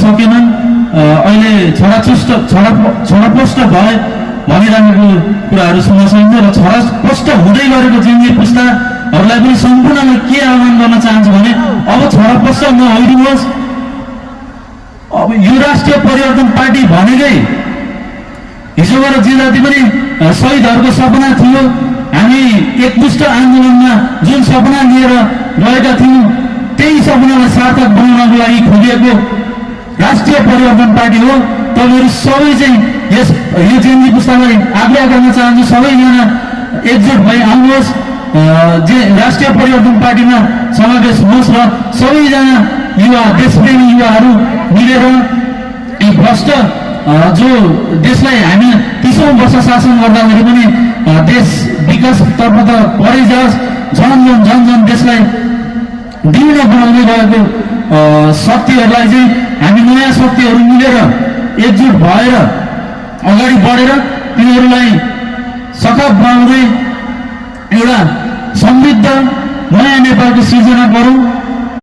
सकेनन्। अहिले छडपष्ट भए भनिरहेको कुराहरू सुन्न सकिन्छ र छडपष्ट हुँदै गरेको जिम्मे पुस्ताहरूलाई पनि सम्पूर्णमा के आह्वान गर्न चाहन्छु भने अब छडपष्ट नहोइदिनुहोस्। अब यो राष्ट्रिय परिवर्तन पार्टी भनेकै हिजो गएर जे जति पनि शहीदहरूको सपना थियो, हामी एकमुष्ट आन्दोलनमा जुन सपना लिएर गएका थियौँ त्यही सपनालाई सार्थक बनाउनको लागि खोलिएको राष्ट्रिय परिवर्तन पार्टी हो। तपाईँहरू सबै चाहिँ यो जेएनजी पुस्तालाई आग्रह गर्न चाहन्छु, सबैजना एकजुट भई आउनुहोस्, राष्ट्रिय परिवर्तन पार्टीमा समावेश होस् र सबैजना युवा देशप्रेमी युवाहरू मिलेर यी भ्रष्ट जो देशलाई हामी 30औं वर्ष शासन गर्दाखेरि पनि देश विकासतर्फ त परै जाओस्, झन देशलाई दिउँदो बनाउँदै गएको शक्तिहरूलाई चाहिँ हामी नयाँ शक्तिहरू मिलेर एकजुट भएर अगाडि बढेर तिनीहरूलाई सखाप बनाउँदै एउटा समृद्ध नयाँ नेपालको सिर्जना गरौँ।